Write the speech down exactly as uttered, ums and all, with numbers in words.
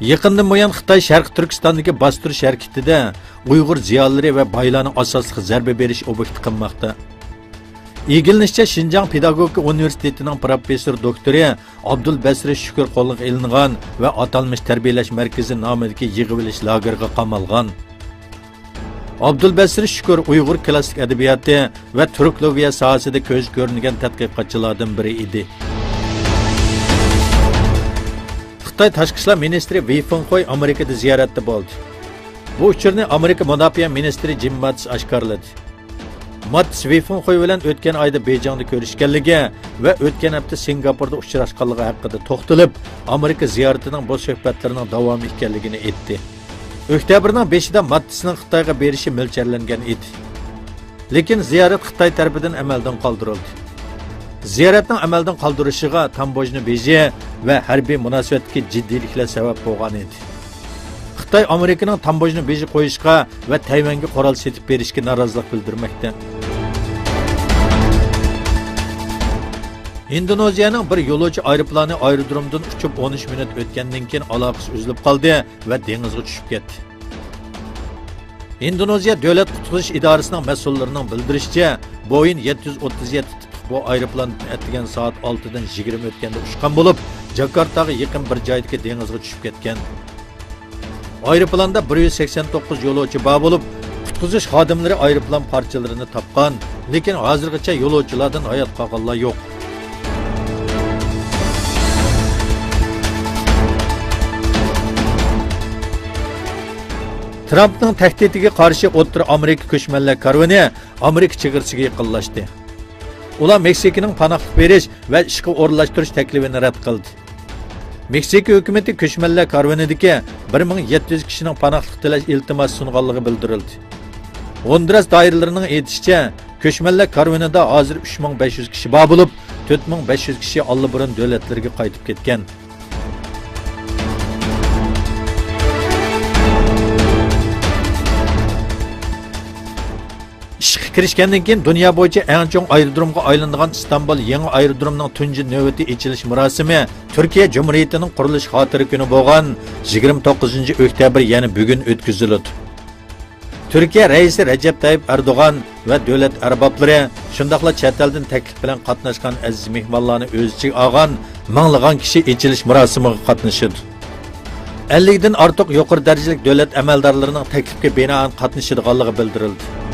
يېقىندىن بۇيان خىتاي شەرقىي تۈركىستاندىكى باستۇرۇش ھەرىكىتىدە ئۇيغۇر زىيالىيلىرى ۋە بايلارنى ئاساسلىق زەربە بېرىش ئوبيېكتى قىلماقتا. ئىگىلىنىشىچە، شىنجاڭ پېداگوگىكا ئۇنىۋېرسىتېتىنىڭ پروفېسسور دوكتورى ئابدۇلبەسرى شۈكۈر قولغا ئېلىنغان ۋە ئاتالمىش تەربىيەلەش مەركىزى نامىدىكى يىغىۋېلىش لاگېرىغا قامالغان. ئابدۇلبەسرى شۈكۈر ئۇيغۇر كلاسسىك ئەدەبىياتى ۋە تۈركولوگىيە ساھەسىدە كۆزى كۆرۈنگەن تەتقىقاتچىلاردىن بىرى ئىدى. خىتاي تاشقى ئىشلار مىنىستىرى ۋېي فېڭخۇي ئامېرىكىدا زىيارەتتە بولدى. بۇ ئۇچۇرنى ئامېرىكا مۇداپىئە مىنىستىرى جىم ماتىس ئاشكارىلىدى. ماتىس ۋېي فېڭخۇي بىلەن ئۆتكەن ئايدا بېيجىڭدا كۆرۈشكەنلىكى ۋە ئۆتكەن ھەپتە سىنگاپوردا ئۇچراشقانلىقى ھەققىدە توختىلىپ، ئامېرىكا زىيارىتىنىڭ بۇ سۆھبەتلەرنىڭ داۋامى ئىكەنلىكىنى ئېيتتى. ئۆكتەبىرنىڭ بېشىدا ماتىسنىڭ خىتايغا بېرىشى مۆلچەرلەنگەن ئىدى. لېكىن زىيارەت خىتاي تەرىپىدىن ئەمەلدىن قالدۇرۇلدى. زىيارەتنىڭ ئەمەلدىن قالدۇرۇلۇشىغا تاموژنا بېجى ۋە ھەربىي مۇناسىۋەتتىكى جىددىيلىكلەر سەۋەب بولغان ئىدى. خىتاي ئامېرىكىنىڭ تاموژنا بېجى قويۇشقا ۋە تەيۋەنگە قورال سېتىپ بېرىشكە نارازىلىق بىلدۈرمەكتە. ئىندونېزىيەنىڭ بىر يولۇچى ئايروپىلانى ئايرودرومدىن ئۇچۇپ ئون ئۈچ مىنۇت ئۆتكەندىن كېيىن ئالاقىسى ئۈزۈلۈپ قالدى ۋە دېڭىزغا چۈشۈپ كەتتى. ئىندونېزىيە دۆلەت قۇتقۇزۇش ئىدارىسىنىڭ مەسئۇللىرىنىڭ بىلدۈرۈشىچە، بويىن يەتتە يۈز ئوتتۇز يەتتە تىپلىق بۇ ئايروپىلان ئەتىگەن سائەت ئالتىدىن يىگىرمە ئۆتكەندە ئۇچقان بولۇپ، جاكارتاغا يېقىن بىر جايدىكى دېڭىزغا چۈشۈپ كەتكەن. ئايروپىلاندا بىر يۈز سەكسەن توققۇز يولۇچى بار بولۇپ، قۇتقۇزۇش خادىملىرى ئايروپىلان پارچىلىرىنى تاپقان، لېكىن ھازىرغىچە يولۇچىلاردىن ھايات قالغانلار يوق. ترامپنىڭ تەھدىتىگە قارشى ئوتتۇرا ئامېرىكا كۆچمەنلەر كارۋىنى ئامېرىكا چېگرىسىگە يېقىنلاشتى. ئۇلار مېكسىكىنىڭ پاناھلىق بېرىش ۋە ئىشقا ئورۇنلاشتۇرۇش تەكلىپىنى رەت قىلدى. مېكسىكا ھۆكۈمىتى كۆچمەنلەر كارۋىنىدىكى بىر مىڭ يەتتە يۈز كىشىنىڭ پاناھلىق تىلەش ئىلتىماسى سۇنغانلىقى بىلدۈرۈلدى. ھوندۇراس دائىرىلىرىنىڭ ئېيتىشىچە، كۆچمەنلەر كارۋىنىدا ھازىر ئۈچ مىڭ بەش يۈز كىشى بار بولۇپ، تۆت مىڭ بەش يۈز كىشى ئاللىبۇرۇن دۆلەتلىرىگە قايتىپ كەتكەن. ئىشقا كىرىشكەندىن كېيىن دۇنيا بويىچە ئەڭ چوڭ ئايرودرومغا ئايلىنىدىغان ئىستانبۇل يېڭى ئايرودرومىنىڭ تۇنجى نۆۋىتى ئېچىلىش مۇراسىمى تۈركىيە جۇمھۇرىيىتىنىڭ قۇرۇلۇش خاتىرە كۈنى بولغان يىگىرمە توققۇزىنچى ئۆكتەبىر، يەنى بۈگۈن ئۆتكۈزۈلىدۇ. تۈركىيە رەئىسى رەجەپ تايىپ ئەردوغان ۋە دۆلەت ئەربابلىرى، شۇنداقلا چەت ئەلدىن تەكلىپ بىلەن قاتناشقان ئەزىز مېھمانلارنى ئۆز ئىچىگە ئالغان مىڭلىغان كىشى ئېچىلىش مۇراسىمىغا قاتنىشىدۇ. ئەللىكتىن ئارتۇق يۇقىرى دەرىجىلىك دۆلەت ئەمەلدارلىرىنىڭ تەكلىپكە بىنائەن قاتنىشىدىغانلىقى بىلدۈرۈلدى.